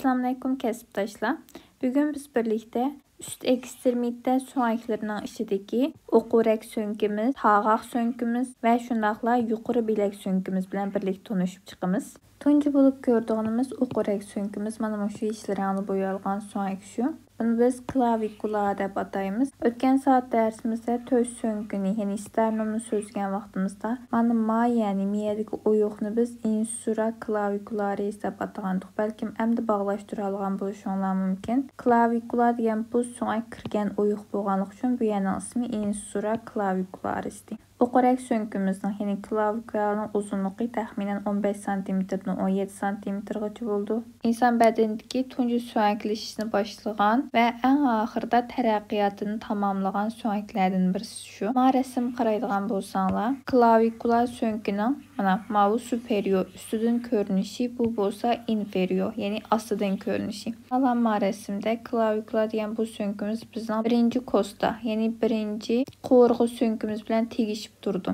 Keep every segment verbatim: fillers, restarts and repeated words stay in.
ئەسسالامۇئەلەيكۇم كەسىپداشلار. بۈگۈن بىز بىرلىكتە ئۈست ئېكسترېمىتېت سۆڭەكلىرىنىڭ ئىچىدىكى ئوقۇرەك سۆڭىكىمىز، تاغاق سۆڭىكىمىز ۋە شۇنداقلا يۇقىرى بىلەك سۆڭىكىمىز بىلەن بىرلىكتە تونۇشۇپ چىقىمىز. تۇنجى بولۇپ كۆرىدىغىنىمىز ئوقۇرەك سۆڭىكىمىز، مانا مۇشۇ يېشىل رەڭدە بويالغان سۆڭەك شۇ. بۇنى بىز كلاۋىكۇلا دەپ ئاتايمىز. ئۆتكەن سائەت دەرسىمىزدە تۆت سۆڭىكىنى، يەنى ستېرنومنى سۆزلىگەن ۋاقتىمىزدا، مانا ما، يەنى مىيەدىكى ئويۇقنى بىز ئىنسۇرا كلاۋىكۇلارىس دەپ ئاتىغانىدۇق. بەلكىم ئەمدى باغلاشتۇرالىغان بولۇشۇڭلار مۇمكىن. كلاۋىكۇلا دېگەن بۇ سۆڭەك كىرگەن ئويۇق بولغانلىقى ئۈچۈن بۇ يەرنىڭ ئىسمى ئىنسۇرا كلاۋىكۇلارىس. ئوقۇرەك سۆڭىكىمىزنىڭ، يەنى كلاۋىكۇلانىڭ ئۇزۇنلۇقى تەخمىنەن ئون بەش سانتىمېتىردىن ئون يەتتە سانتىمېتىرغىچە بولىدۇ. ئىنسان بەدىنىدىكى تۇنجى سۆڭەكلىشىشنى باشلىغان ۋە ئەڭ ئاخىرىدا تەرەققىياتىنى تاماملىغان سۆڭەكلەردىن بىرسى شۇ. ما رەسىمگە قارايدىغان بولساڭلار، كلاۋىكۇلا سۆڭىكىنىڭ مانا ماۋۇ سۇپېرىيور ئۈستىدىن كۆرۈنۈشى، بۇ بولسا ئىنفېرىيور، يەنى ئاستىدىن كۆرۈنۈشى. ئالامما رەسىمدە كلاۋىكۇلا دېگەن بۇ سۆڭىكىمىز بىزنىڭ بىرىنچى كوستا، يەنى بىرىنچى قوۋۇرغا سۆڭىكىمىز بىلەن تېگىشىپ تۇرىدۇ.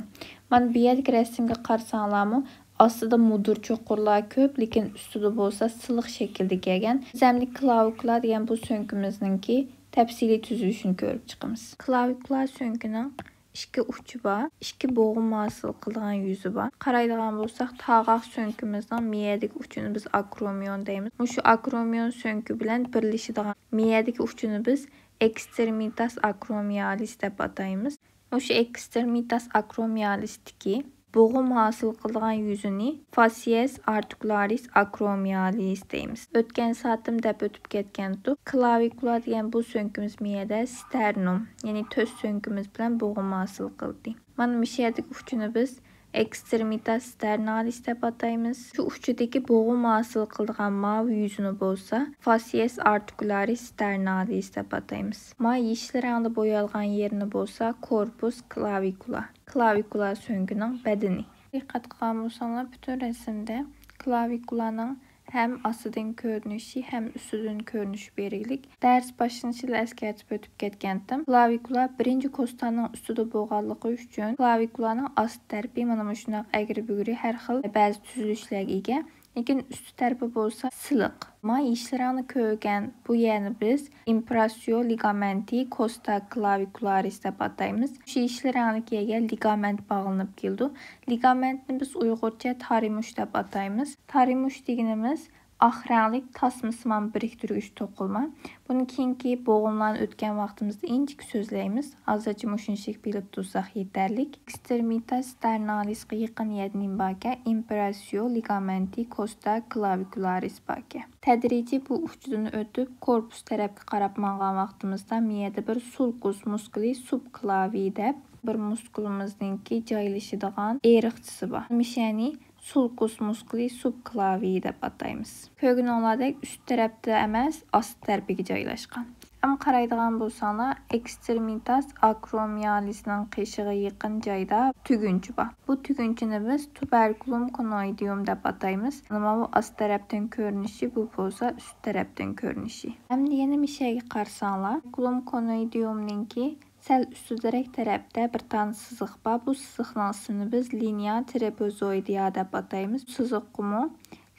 مانا بۇ يەردىكى رەسىمگە قارىساڭلارمۇ، ئاستىدا مۇدۇر چوقۇرلار كۆپ، لېكىن ئۈستىدە بولسا سىلىق شەكىلدە كەلگەن. بىز ئەمدى كلاۋىكۇلا دېگەن بۇ سۆڭىكىمىزنىڭكى تەپسىلىي تۈزۈلۈشىنى كۆرۈپ چىقىمىز. كلاۋىكۇلا سۆڭىكىنىڭ ئىككى ئۇچى بار، ئىككى بوغۇم ھاسىل قىلىدىغان يۈزى بار. قارايدىغان بولساق، تاغاق سۆڭىكىمىزنىڭ مىيەدىكى ئۇچىنى بىز ئاكرومىيون دەيمىز. مۇشۇ ئاكرومىيون سۆڭىكى بىلەن بىرلىشىدىغان مىيەدىكى ئۇچىنى بىز ئېكسترېمىتاس ئاكرومىيالىس دەپ ئاتايمىز. مۇشۇ ئېكسترېمىتاس ئاكرومىيالىستىكى بوغۇم ھاسىل قىلىدىغان يۈزىنى فاسسىيەس ئارتىكۇلارىس ئاكرومىيالىس دەيمىز. ئۆتكەن سائەتتىمۇ دەپ ئۆتۈپ كەتكەنتۇق. كلاۋىكۇلا دېگەن بۇ سۆڭىكىمىز مىيەدە ستېرنوم، يەنى تۆت سۆڭىكىمىز بىلەن بوغۇم ھاسىل قىلدى. مانا مۇشۇ يەردىكى ئۇچىنى بىز ئېكسترېمىتاس ستېرنالىس دەپ ئاتايمىز. شۇ ئۇچىدىكى بوغۇم ھاسىل قىلىدىغان ماۋۇ يۈزىنى بولسا فاسسىيەس ئارتىكۇلارىس ستېرنالىس دەپ ئاتايمىز. ما يېشىل رەڭدە بويالغان يېرىنى بولسا كورپۇس كلاۋىكۇلا، كلاۋىكۇلا سۆڭىكىنىڭ بەدىنى. دىققەت قىلغان بولساڭلار، پۈتۈن رەسىمدە كلاۋىكۇلانىڭ ھەم ئاستىدىن كۆرۈنۈشى، ھەم ئۈستىدىن كۆرۈنۈشى بەلگىلىك. دەرس باشلىنىشىدا ئەسكەرتىپ ئۆتۈپ كەتكەنتىم. كلاۋىكۇلا بىرىنچى كوستانىڭ ئۈستىدە بولغانلىقى ئۈچۈن، كلاۋىكۇلانىڭ ئاست تەرىپى مانا مۇشۇنداق ئەگرى-بۈگرى ھەر خىل بەزى تۈزۈلۈشلەرگە ئىگە. لېكىن ئۈستى تەرىپى بولسا سىلىق. ما يېشىل رەڭنى كۆرگەن بۇ يەرنى بىز ئىمپراسسىيو لىگامېنتى كوستا كلاۋىكۇلارىس دەپ ئاتايمىز. شۇ يېشىل رەڭلىك يەرگە لىگامېنت باغلىنىپ كېلىدۇ. لىگامېنتنى بىز ئۇيغۇرچە تارىمۇش دەپ ئاتايمىز. تارىمۇش دېگىنىمىز ئاق رەڭلىك تاسمىسىمان بىرىكتۈرگۈچ توقۇلما. بۇنى كېيىنكى بوغۇملارنى ئۆتكەن ۋاقتىمىزدا ئىنچىكە سۆزلەيمىز. ھازىرچە مۇشۇنچىلىك بىلىپ تۇرساق يېتەرلىك. ئېكسترېمىتاس ستېرنالىسقا يېقىن يەردە نېمە باركەن؟ ئىمپراسسىيو لىگامېنتى كوستا كلاۋىكۇلارىس باركەن. تەدرىجىي بۇ ئۇچىدىن ئۆتۈپ، كورپۇس تەرەپكە قاراپ ماڭغان ۋاقتىمىزدا، مىيەدە بىر سۇلكۇس مۇسكۇلى سۇبكلاۋىي دەپ بىر مۇسكۇلىمىزنىڭكى جايلىشىدىغان ئېرىقچىسى بار. مۇشۇنى سۇلكۇس مۇسكۇلى سۇبكلاۋىي دەپ ئاتايمىز. كۆرگىنىڭلاردەك ئۈست تەرەپتە ئەمەس، ئاست تەرىپىگە جايلاشقان. ئەمما قارايدىغان بولساڭلار، ئېكسترېمىتاس ئاكرومىيالىسنىڭ قېشىغا يېقىن جايدا تۈگۈنچە بار. بۇ تۈگۈنچىنى بىز تۇبەركۇلۇم كونويدىيۇم دەپ ئاتايمىز. مانا بۇ ئاست تەرەپتىن كۆرۈنۈشى، بۇ بولسا ئۈست تەرەپتىن كۆرۈنۈشى. ئەمدى يەنە مىشەگە قارىساڭلار، تۇبەركۇلۇم كونويدىيۇمنىڭكى سەل ئۈستىدىرەك تەرەپتە بىر دانە سىزىق بار. بۇ سىزىقنىڭ ئىسمىنى بىز لىنىيا ترېپېزويدىيا دەپ ئاتايمىز. سىزىققىمۇ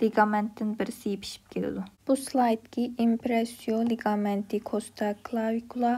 لىگامېنتتىن بىرسى يېپىشىپ كېلىدۇ. بۇ سلايدكى ئىمپرېسسىيو لىگامېنتى كوستا كلاۋىكۇلا،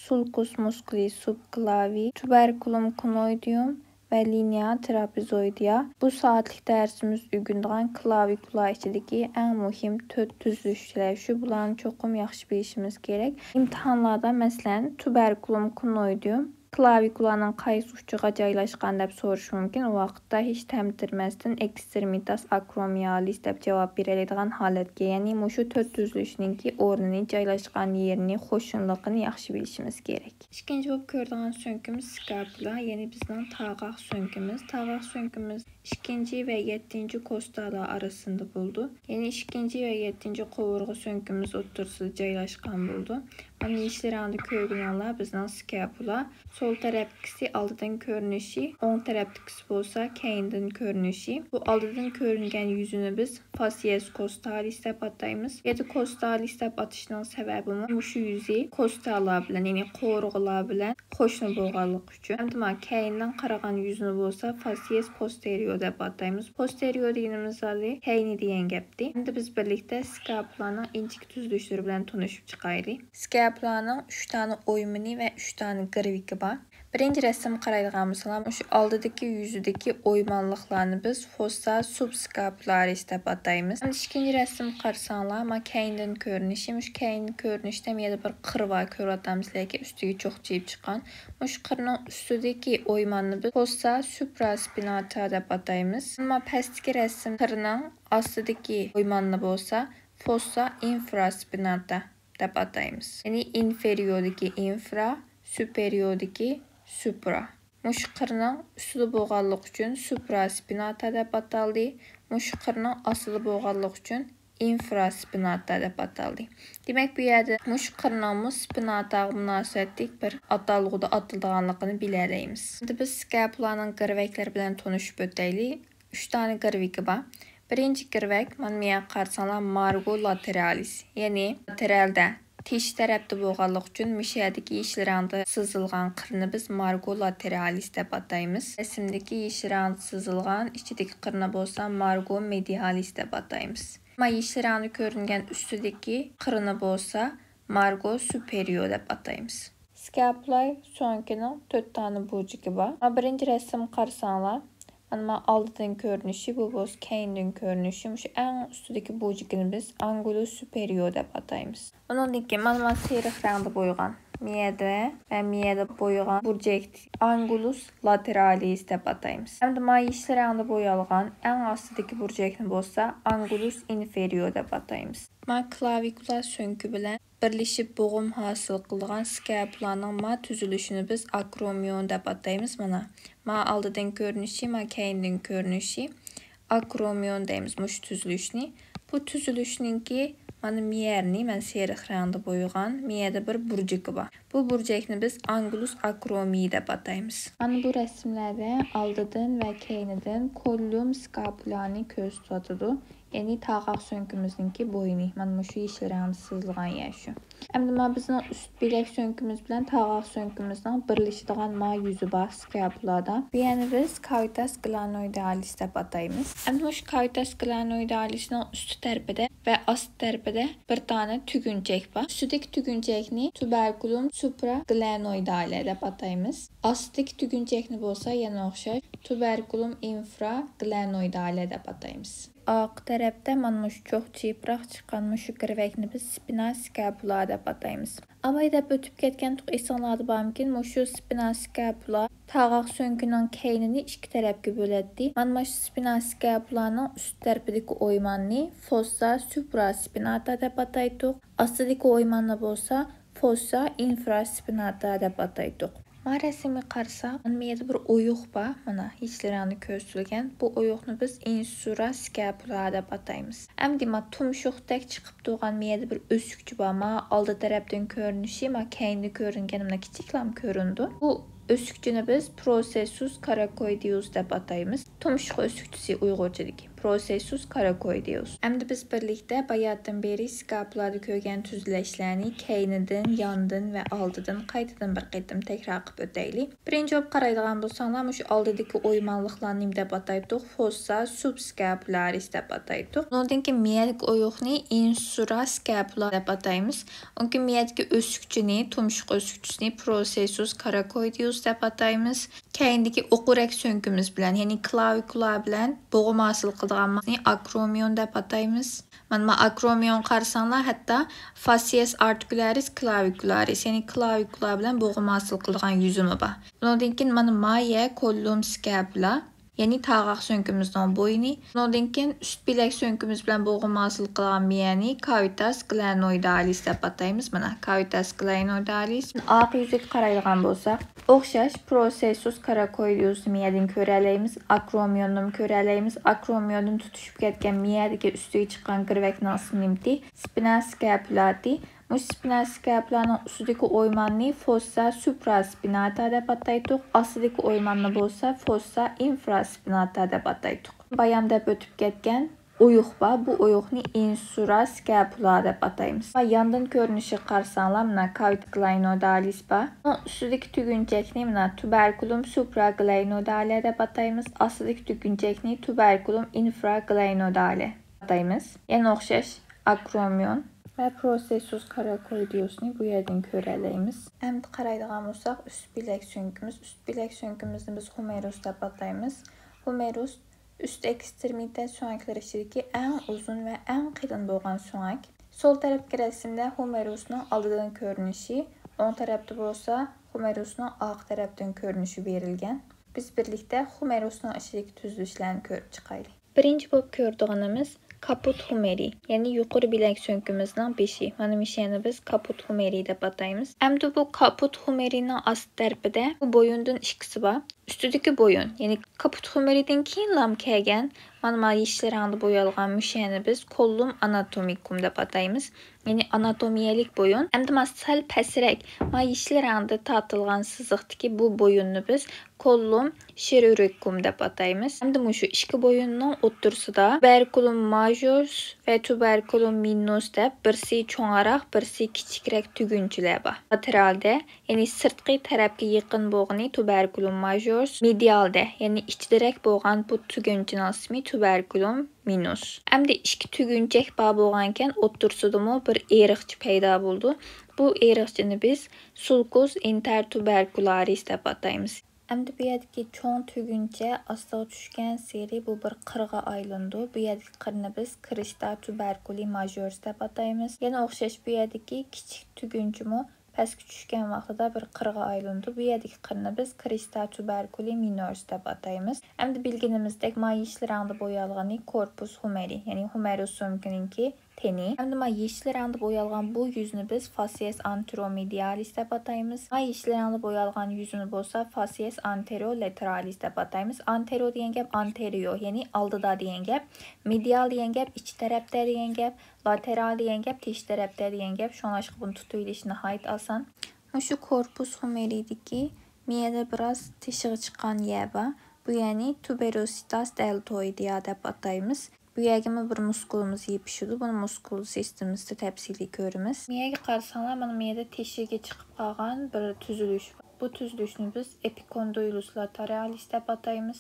سۇلكۇس مۇسكۇلى سۇبكلاۋىي، تۇبەركۇلۇم كونويدىيۇم ۋە لىنىيا ترېپېزويدىيا. بۇ سائەتلىك دەرسىمىز ئۆگىنىدىغان كلاۋىكۇلا ئىچىدىكى ئەڭ مۇھىم تۆت تۈزۈلۈشلەر شۇ، بۇلارنى چوقۇم ياخشى بىلىشىمىز كېرەك. ئىمتىھانلاردا، مەسىلەن، تۇبەركۇلۇم كونويدىيۇم كلاۋىكۇلانىڭ قايسى ئۇچىغا جايلاشقان دەپ سورىشى مۇمكىن. ئۇ ۋاقىتتا ھېچ تەمتىرىمەستىن ئېكسترېمىتاس ئاكرومىيالىس دەپ جاۋاب بېرەلەيدىغان ھالەتكە، يەنى مۇشۇ تۆت تۈزۈلۈشنىڭكى ئورنىنى، جايلاشقان يېرىنى، قوشۇنلۇقىنى ياخشى بىلىشىمىز كېرەك. ئىككىنچى بولۇپ كۆرىدىغان سۆڭىكىمىز سكاپۇلا، يەنى بىزنىڭ تاغاق سۆڭىكىمىز. تاغاق سۆڭىكىمىز ئىككىنچى ۋە يەتتىنچى كوستالار ئارىسىدا بولىدۇ. يەنى ئىككىنچى ۋە يەتتىنچى قوۋۇرغا سۆڭىكىمىز ئوتتۇرىسىدا جايلاشقان بولىدۇ. مانا يېشىل رەڭدە كۆرگىنىڭلار بىزنىڭ سكاپۇلا. سول تەرەپتىكىسى ئالدىدىن كۆرۈنۈشى، ئوڭ تەرەپتىكىسى بولسا كەينىدىن كۆرۈنۈشى. بۇ ئالدىدىن كۆرۈنگەن يۈزىنى بىز فاسسىيەس كوستالىس دەپ ئاتايمىز. يەنى كوستالىس دەپ ئاتىشنىڭ سەۋەبىمۇ مۇشۇ يۈزى كوستالار بىلەن، يەنى قوۋۇرغىلار بىلەن قوشنا بولغانلىقى ئۈچۈن. ئەمدى مانا كەينىدىن قارىغان يۈزىنى بولسا فاسسىيەس پوستېرىيور دەپ ئاتايمىز. پوستېرىيور دېگىنىمىز ھالى كەينى دېگەن گەپتى. ئەمدى بىز بىرلىكتە سكاپۇلانىڭ ئىنچىكە تۈزۈلۈشلىرى بىلەن تونۇشۇپ چىقايلى. سكاپۇلانىڭ ئۈچ دانە ئويمىنى ۋە ئۈچ دانە گىرۋىكى بار. بىرىنچى رەسىمگە قارايدىغان بولساڭلار، مۇشۇ ئالدىدىكى يۈزىدىكى ئويمانلىقلارنى بىز فوسسا سۇبسكاپۇلارىس دەپ ئاتايمىز. ئەمدى ئىككىنچى رەسىمگە قارىساڭلار، ما كەينىدىن كۆرۈنۈشى، مۇشۇ كەينىدىن كۆرۈنۈشتە يەنە بىر قىر بار، كۆرۈۋاتامسىلەركى، ئۈستىگە چوقچىيىپ چىققان. مۇشۇ قىرنىڭ ئۈستىدىكى ئويماننى بىز فوسسا سۇپراسپىناتا دەپ ئاتايمىز. ئەمما پەستىكى رەسىم قىرنىڭ ئاستىدىكى ئويماننى بولسا فوسسا ئىنفراسپىناتا دەپ ئاتايمىز. يەنى ئىنفېرىيوردىكى ئىنفرا، سۇپېرىيوردىكى سۇپرا. مۇشۇ قىرنىڭ ئۈستىدە بولغانلىقى ئۈچۈن سۇپراسپىناتا دەپ ئاتالدى. مۇشۇ قىرنىڭ ئاستىدا بولغانلىقى ئۈچۈن ئىنفراسپىناتا دەپ ئاتالدى. دېمەك، بۇ يەردە مۇشۇ قىرنىڭمۇ سپىناتاغا مۇناسىۋەتلىك بىر ئاتالغۇدا ئاتىلىدىغانلىقىنى بىلەلەيمىز. ئەمدى بىز سكاپۇلانىڭ گىرۋەكلىرى بىلەن تونۇشۇپ ئۆتەيلى. ئۈچ دانە گىرۋىكى بار. بىرىنچى گىرۋەك، مانا بۇ يەرگە قارىساڭلار، مارگو لاتېرالىس، يەنى لاتېرالدا، تېشى تەرەپتە بولغانلىقى ئۈچۈن مۇشۇ يەردىكى يېشىل رەڭدە سىزىلغان قىرنى بىز مارگو لاتېرالىس دەپ ئاتايمىز. رەسىمدىكى يېشىل رەڭدە سىزىلغان ئىچىدىكى قىرنى بولسا مارگو مېدىئالىس دەپ ئاتايمىز. ئەمما يېشىل رەڭدە كۆرۈنگەن ئۈستىدىكى قىرنى بولسا مارگو سۇپېرىيور دەپ ئاتايمىز. سكاپۇلا سۆڭىكىنىڭ تۆت دانە بۇرجىكى بار. مانا بىرىنچى رەسىمگە قارىساڭلار، مانا ما ئالدىدىن كۆرۈنۈشى، بۇ بولسا كەينىدىن كۆرۈنۈشى. مۇشۇ ئەڭ ئۈستىدىكى بۇرجىكىنى بىز ئانگۇلۇس سۇپېرىيور دەپ ئاتايمىز. ئۇنىڭدىن كېيىن مانا ما سېرىق رەڭدە بويىغان مىيەدە ۋە مىيەدە بويىغان بۇرجەكنى ئانگۇلۇس لاتېرالىس دەپ ئاتايمىز. ئەمدى ما يېشىل رەڭدە بويالغان ئەڭ ئاستىدىكى بۇرجەكنى بولسا ئانگۇلۇس ئىنفېرىيور دەپ ئاتايمىز. ما كلاۋىكۇلار سۆڭىكى بىلەن بىرلىشىپ بوغۇم ھاسىل قىلىدىغان سكاپۇلانىڭ ما تۈزۈلۈشىنى بىز ئاكرومىيون دەپ ئاتايمىز. مانا، ما ئالدىدىن كۆرۈنۈشى، ما كەينىدىن كۆرۈنۈشى، ئاكرومىيون دەيمىز مۇشۇ تۈزۈلۈشنى. بۇ تۈزۈلۈشنىڭكى مانا مىيەرنى مەن سېرىق رەڭدە بويىغان، مىيەدە بىر بۇرجىكى بار. بۇ بۇرجەكنى بىز ئانگۇلۇس ئاكرومىيى دەپ ئاتايمىز. مانا بۇ رەسىملەردە ئالدىدىن ۋە كەينىدىن كوللۇم سكاپۇلانى كۆرسىتىۋاتىدۇ. يەنى تاغاق سۆڭىكىمىزنىڭكى بوينى، مانا مۇشۇ يېشىل رەڭدە سىزىلغان يەر شۇ. ئەمدى مانا بىزنىڭ ئۈست بىلەك سۆڭىكىمىز بىلەن تاغاق سۆڭىكىمىزنىڭ بىرلىشىدىغان ما يۈزى بار سكاپۇلادا. بۇ يەرنى بىز كاۋىتاس گلانويدالىس دەپ ئاتايمىز. ئەمدى مۇشۇ كاۋىتاس گلانويدالىسنىڭ ئۈستى تەرىپىدە ۋە ئاستى تەرىپىدە بىر دانە تۈگۈنچەك بار. ئۈستىدىكى تۈگۈنچەكنى تۇبەركۇلۇم سۇپراگلانويدالە دەپ ئاتايمىز. ئاستىدىكى تۈگۈنچەكنى بولسا يەنە ئوخشاش تۇبەركۇلۇم ئىنفراگلانويدالە دەپ ئاتايمىز. ئارقا تەرەپتە مانا مۇشۇ چوقچىيىپراق چىققان مۇشۇ گىرۋەكنى بىز سپىنا سكاپۇلا دەپ ئاتايمىز. ئاۋاي دەپ ئۆتۈپ كەتكەنتۇق، ئېسىڭلاردا بارمىكىن؟ مۇشۇ سپىنا سكاپۇلا تاغاق سۆڭىكىنىڭ كەينىنى ئىككى تەرەپكە بۆلەتتى. مانا مۇشۇ سپىنا سكاپۇلانىڭ ئۈست تەرىپىدىكى ئويماننى فوسسا سۇپراسپىناتا دەپ ئاتايتتۇق. ئاستىدىكى ئويماننى بولسا فوسسا ئىنفراسپىناتا دەپ ئاتايتتۇق. ما رەسىمگە قارىساق، مانا بۇ يەردە بىر ئويۇق بار، مانا يېشىل رەڭدە كۆرسىتىلگەن. بۇ ئويۇقنى بىز ئىنسۇرا سكاپۇلا دەپ ئاتايمىز. ئەمدى ما تۇمشۇقتەك چىقىپ تۇرغان ما يەردە بىر ئۆسۈكچە بار، ما ئالدى تەرەپتىن كۆرۈنۈشى، ما كەينىدە كۆرۈنگەن مانا كىچىكلام كۆرۈنىدۇ. بۇ ئۆسۈكچىنى بىز پروسېسسۇس كاراكويدىيۇس دەپ ئاتايمىز. تۇمشۇق ئۆسۈكچىسى ئۇيغۇرچىدىكى. پروسېسسۇس كاراكويدىيۇس. ئەمدى بىز بىرلىكتە باياتىن بېرى سكاپۇلادا كۆرگەن تۈزۈلۈشلەرنى كەينىدىن، ياندىن ۋە ئالدىدىن قايتىدىن بىر قېتىم تەكرار قىلىپ ئۆتەيلى. بىرىنچى بولۇپ قارايدىغان بولساڭلار، مۇشۇ ئالدىدىكى ئويمانلىقلارنى نېمە دەپ ئاتايتتۇق؟ فوسسا سۇبسكاپۇلارىس دەپ ئاتايتتۇق. ئۇنىڭدىن كېيىن مىيەدىكى ئويۇقنى ئىنسۇرا سكاپۇلا دەپ ئاتايمىز. ئۇنىڭدىن كېيىن مىيەدىكى ئۆسۈكچىنى، تۇمشۇق ئۆسۈكچىسىنى پروسېسسۇس كاراكويدىيۇس دەپ ئاتايمىز. كەينىدىكى ئوقۇرەك سۆڭىكىمىز بىلەن، يەنى كلاۋىكۇلا بىلەن بوغۇم ھاسىل قىلىدىغان ماسنى ئاكرومىيون دەپ ئاتايمىز. مانا، ما ئاكرومىيون قارىساڭلار، ھەتتا فاسسىيەس ئارتىكۇلارىس، كلاۋىكۇلارىس، يەنى كلاۋىكۇلا بىلەن بوغۇم ھاسىل قىلىدىغان يۈزىمۇ بار. ئۇنىڭدىن كېيىن مانا ما يەر كوللۇم سكاپۇلا، يەنى تاغاق سۆڭىكىمىزنىڭ بوينى. ئۇنىڭدىن كېيىن ئۈست بىلەك سۆڭىكىمىز بىلەن بوغۇم ھاسىل قىلغان مىيەنى كاۋىتاس گلانويدالىس دەپ ئاتايمىز. مانا، كاۋىتاس گلانويدالىس. ئارقا يۈزىگە قارايدىغان بولساق، ئوخشاش پروسېسسۇس كاراكويدىيۇسنى مىيەدىن كۆرەلەيمىز، ئاكرومىيوننىمۇ كۆرەلەيمىز. ئاكرومىيوندىن تۇتۇشۇپ كەتكەن مىيەدىكى ئۈستىگە چىققان گىرۋەكنىڭ ئىسمى نېمىتى؟ سپىنا سكاپۇلاتى. مۇشۇ سپىنا سكاپۇلانىڭ ئۈستىدىكى ئويماننى فوسسا سۇپراسپىناتا دەپ ئاتايتتۇق، ئاستىدىكى ئويماننى بولسا فوسسا ئىنفراسپىناتا دەپ ئاتايتتۇق. بايام دەپ ئۆتۈپ كەتكەن ئويۇق بار. بۇ ئويۇقنى insura scapula دەپ ئاتايمىز. ۋە ياندىن كۆرۈنۈشىگە قارىساڭلار، مانا cavity glenoidalis بار. ئۇنىڭ ئۈستىدىكى تۈگۈنچەكنى مانا tuberculum supraglenoidale دەپ ئاتايمىز. ئاستىدىكى تۈگۈنچەكنى tuberculum infraglenoidale ئاتايمىز. يەنە ئوخشاش acromion ۋە processus cracoideus نى بۇ يەردىن كۆرەلەيمىز. ئەمدى قارايدىغان بولساق، ئۈست بىلەك سۆڭىكىمىز. ئۈست بىلەك سۆڭىكىمىزنى بىز humerus دەپ ئاتايمىز. Humerus ئۈست ئېكسترېمىتە سۆڭەكلىرى ئىچىدىكى ئەڭ ئۇزۇن ۋە ئەڭ قېلىن بولغان سۆڭەك. سول تەرەپكى رەسىمدە humerus نىڭ ئالدىدىن كۆرۈنۈشى، ئوڭ تەرەپتە بولسا humerus نىڭ ئارقا تەرەپتىن كۆرۈنۈشى بېرىلگەن. بىز بىرلىكتە humerus نىڭ ئىچىدىكى تۈزۈلۈشلەرنى كۆرۈپ چىقايلى. بىرىنچى بولۇپ كۆرىدىغىنىمىز caput humeri، يەنى يۇقىرى بىلەك سۆڭىكىمىزنىڭ بېشى. مانا مۇشۇ يەرنى بىز caput humeri دەپ ئاتايمىز. ئەمدى بۇ caput humeri نىڭ ئاستى تەرىپىدە بۇ بويۇندىن ئىككىسى بار. ئۈستىدىكى بويۇن، يەنى caput humeri دىن كېيىنلام كەلگەن، مانا، مانا يېشىل رەڭدە بويالغان مۇشۇ يەرنى بىز collum anatomicum دەپ ئاتايمىز. يەنى ئاناتومىيەلىك بويۇن. ئەمدى مانا سەل پەسرەك، مانا يېشىل رەڭدە تارتىلغان سىزىقتىكى بۇ بويۇننى بىز collum chirurgicum دەپ ئاتايمىز. ئەمدى مۇشۇ ئىككى بويۇننىڭ ئوتتۇرىسىدا tuberculum majus ۋە tuberculum minus دەپ بىرسى چوڭراق، بىرسى كىچىكرەك تۈگۈنچىلەر بار. لاتېرالدە، يەنى سىرتقى تەرەپكە يېقىن بولغىنى tuberculum majus، مېدىيالدە، يەنى ئىچىدىرەك بولغان بۇ تۈگۈنچىنىڭ ئىسمى tuberculum minus. ئەمدى ئىككى تۈگۈنچەك بار بولغانكەن، ئوتتۇرىسىدىمۇ بىر ئېرىقچە پەيدا بولىدۇ. بۇ ئېرىقچىنى بىز sulcus intertubercularis دەپ ئاتايمىز. ئەمدى بۇ يەردىكى چوڭ تۈگۈنچە ئاستىغا چۈشكەنسېرى بۇ بىر قىرغا ئايلىنىدۇ. بۇ يەردىكى قىرنى بىز crista tuberculi majus دەپ ئاتايمىز. يەنە ئوخشاش بۇ يەردىكى كىچىك تۈگۈنچىمۇ پەسكە چۈشكەن ۋاقتىدا بىر قىرغا ئايلىنىدۇ. بۇ يەردىكى قىرنى بىز crista tuberculi minus دەپ ئاتايمىز. ئەمدى بىلگىنىمىزدەك، مانا يېشىل رەڭدە بويالغىنى corpus humeri، يەنى humerus سۆڭىكىنىڭكى تېنى. ئەمدى مانا يېشىل رەڭدە بويالغان بۇ يۈزنى بىز facies anteromedialis دەپ ئاتايمىز. مانا يېشىل رەڭدە بويالغان يۈزنى بولسا facies anterolateralis دەپ ئاتايمىز. Antero دېگەن گەپ anterior، يەنى ئالدىدا دېگەن گەپ. Medial دېگەن گەپ ئىچ تەرەپتە دېگەن گەپ. Lateral دېگەن گەپ تېشى تەرەپتە دېگەن گەپ. شۇڭلاشقا بۇنى تۇتۇۋېلىش ناھايىتى ئاسان. مۇشۇ corpus humeri دىكى مىيەدە بىراز تېشىغا چىققان يەر بار. بۇ يەرنى tuberositas deltoidea دەپ ئاتايمىز. بۇ يەرگىمۇ بىر مۇسكۇلىمىز يېپىشىدۇ. بۇنى مۇسكۇل سىستېمىسىدا تەپسىلىي كۆرىمىز. مىيەگە قارىساڭلار، مانا مىيەدە تېشىگە چىقىپ قالغان بىر تۈزۈلۈش بار. بۇ تۈزۈلۈشنى بىز epicondylus lateralis دەپ ئاتايمىز.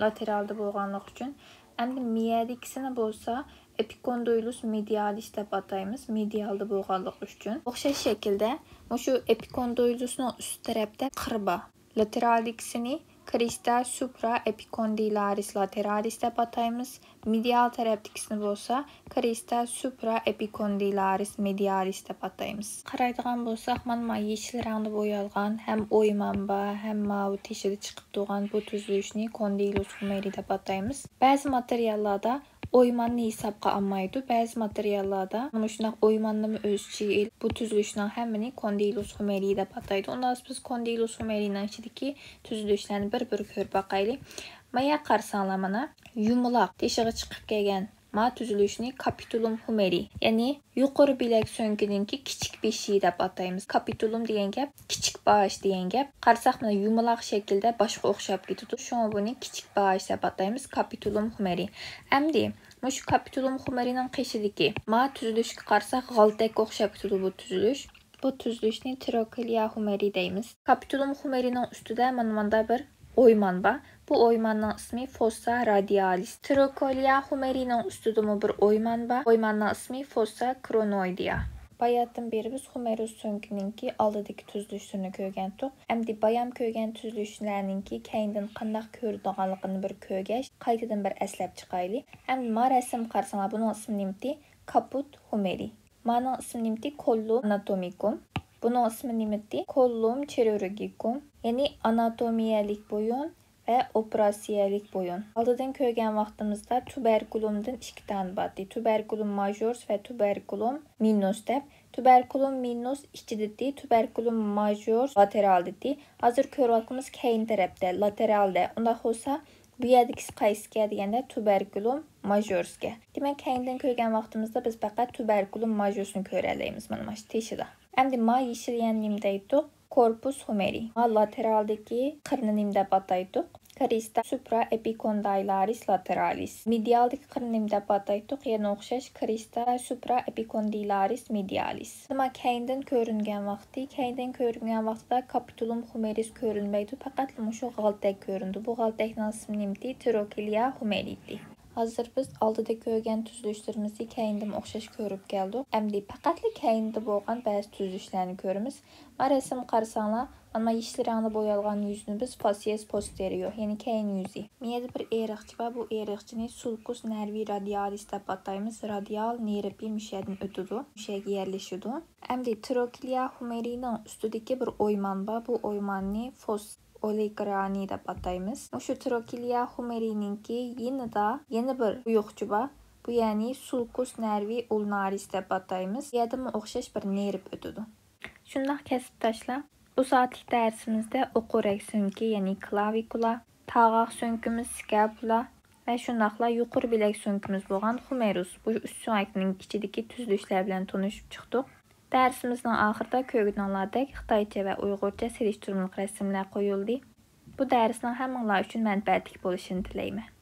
لاتېرالدا بولغانلىقى ئۈچۈن. ئەمدى مىيەدىكىسىنى بولسا epicondylus medialis دەپ ئاتايمىز، مېدىيالدا بولغانلىقى ئۈچۈن. ئوخشاش شەكىلدە مۇشۇ epicondylusنىڭ ئۈست تەرەپتە قىر بار. لاتېرالدىكىسىنى crista supraepicondylaris lateralis دەپ ئاتايمىز. مېدىيال تەرەپتىكىسىنى بولسا crista supraepicondylaris medialis دەپ ئاتايمىز. قارايدىغان بولساق، مانا، مانا يېشىل رەڭدە بويالغان ھەم ئويمان بار، ھەم ماۋۇ تېشىدا چىقىپ تۇرغان بۇ تۈزۈلۈشنى condylus humeri دەپ ئاتايمىز. بەزى ماتېرىياللاردا ئويماننى ھېسابقا ئالمايدۇ. بەزى ماتېرىياللاردا مۇشۇنداق ئويماننىمۇ ئۆز ئىچىگە ئېلىپ، بۇ تۈزۈلۈشنىڭ ھەممىنى condylus humeri دەپ ئاتايدۇ. ئۇنداق بولسا بىز condylus humeri نىڭ ئىچىدىكى تۈزۈلۈشلەرنى بىر-بىر كۆرۈپ باقايلى. مايا قارىساڭلار، مانا يۇمىلاق تېشىغا چىقىپ كەلگەن ما تۈزۈلۈشنى capitulum humeri، يەنى يۇقىرى بىلەك سۆڭىكىنىڭكى كىچىك بېشى دەپ ئاتايمىز. Capitulum دېگەن گەپ كىچىك باش دېگەن گەپ. قارىساق، مانا يۇمىلاق شەكىلدە باشقا ئوخشاپ كېتىدۇ. شۇڭا بۇنى كىچىك باش دەپ ئاتايمىز، capitulum humeri. ئەمدى مۇشۇ capitulum humeri نىڭ قېشىدىكى ما تۈزۈلۈشكە قارىساق، غالتەككە ئوخشاپ كېتىدۇ بۇ تۈزۈلۈش. بۇ تۈزۈلۈشنى trochlea humeri دەيمىز. Capitulum humeri نىڭ ئۈستىدە مانا ماندا بىر ئويمان بار. بۇ ئويماننىڭ ئىسمى fossa radialis. Trochlea humeri نىڭ ئۈستىدىمۇ بىر ئويمان بار. ئويماننىڭ ئىسمى fossa chronoidea. باياتىن بېرى بىز humerus سۆڭىكىنىڭكى ئالدىدىكى تۈزۈلۈشلىرىنى كۆرگەنتۇق. ئەمدى بايام كۆرگەن تۈزۈلۈشلەرنىڭكى كەينىدىن قانداق كۆرۈنىدىغانلىقىنى بىر كۆرگەچ، قايتىدىن بىر ئەسلەپ چىقايلى. ئەمدى ما رەسىمگە قارىساڭلار، بۇنىڭ ئىسمى نېمىتى؟ Caput humeri. مانىڭ ئىسمى نېمىتى؟ Collum anatomicum. بۇنىڭ ئىسمى نېمىتى؟ Collum chirurgicum. يەنى ئاناتومىيەلىك بويۇن ۋە ئوپېراتسىيەلىك بويۇن. ئالدىدىن كۆرگەن ۋاقتىمىزدا tuberculumدىن ئىككى دانە بارتى. Tuberculum majus ۋە tuberculum minus دەپ. Tuberculum minus ئىچىدىتى، tuberculum majus لاتېرالدىتى. ھازىر كۆرۈۋاتقىنىمىز كەينى تەرەپتە، لاتېرالدە. ئۇنداق بولسا، بۇ يەردىكىسى قايسىكەن دېگەندە، tuberculum majusكەن. دېمەك، كەينىدىن كۆرگەن ۋاقتىمىزدا بىز پەقەت tuberculum majusنى كۆرەلەيمىز، مانا مۇشۇ تېشىدا. ئەمدى ما يېشىل يەرنى نېمە دەيتتۇق؟ Corpus humeri. ما لاتېرالدىكى قىرنى نېمە دەپ ئاتايتتۇق؟ كرىستا سۇپرا ئېپىكوندايلارىس لاتېرالىس. مېدىيالدىكى قىرنى نېمە دەپ ئاتايتتۇق؟ يەنە ئوخشاش، كرىستا سۇپرا ئېپىكوندىلايلارىس مېدىيالىس. ئەمما كەينىدىن كۆرۈنگەن ۋاقتى، كەينىدىن كۆرۈنگەن ۋاقتىدا كاپىتۇلۇم خۇمېرىس كۆرۈنمەيدۇ، پەقەتلا مۇشۇ غالتەك كۆرۈنىدۇ. بۇ غالتەكنىڭ ئىسمى نېمىتى؟ تروكليا خۇمېرىتى. ھازىر بىز ئالدىدا كۆرگەن تۈزۈلۈشلىرىمىزنى كەينىدىمۇ ئوخشاش كۆرۈپ كەلدۇق. ئەمدى پەقەتلا كەينىدە بولغان بەزى تۈزۈلۈشلەرنى كۆرىمىز. مانا رەسىمگە قارىساڭلار، مانا يېشىل رەڭدە بويالغان يۈزنى بىز فاسسىيەس پوستېرىيور، يەنى كەينى يۈزى. مىيەدە بىر ئېرىقچە بار، بۇ ئېرىقچىنى سۇلكۇس نەرۋى رادىيالىس دەپ ئاتايمىز. رادىيال نېرۋى مۇشۇ يەردىن ئۆتىدۇ، مۇشۇ يەرگە يەرلىشىدۇ. ئەمدى تروكليا خۇمېرىنىڭ ئۈستىدىكى بىر ئويمان بار، بۇ ئويماننى فوس ئولېگرانى دەپ ئاتايمىز. مۇشۇ تروكليا خۇمېرىنىڭكى يېنىدا يەنە بىر ئويۇقچە بار. بۇ يەنى سۇلكۇس نەرۋى ئۇلنارىس دەپ ئاتايمىز. بۇ يەردىمۇ ئوخشاش بىر نېرۋ ئۆتىدۇ. شۇنداق كەسىپداشلار، بۇ سائەتلىك دەرسىمىزدە ئوقۇر رەك سۆڭىكى، يەنى كلاۋىكۇلا، تاغاق سۆڭىكىمىز، سكاپۇلا ۋە شۇنداقلا يۇقىرى بىلەك سۆڭىكىمىز بولغان خۇمېروس، بۇ ئۈچ سۆڭەكنىڭ ئىچىدىكى تۈزۈلۈشلەر بىلەن تونۇشۇپ چىقتۇق. دەرسىمىزنىڭ ئاخىرىدا كۆرگىنىڭلاردەك خىتايچە ۋە ئۇيغۇرچە سېلىشتۇرمىلىق رەسىملەر قويۇلدى. بۇ دەرسنىڭ ھەممىڭلار ئۈچۈن مەنپەئەتلىك بولۇشىنى تىلەيمەن.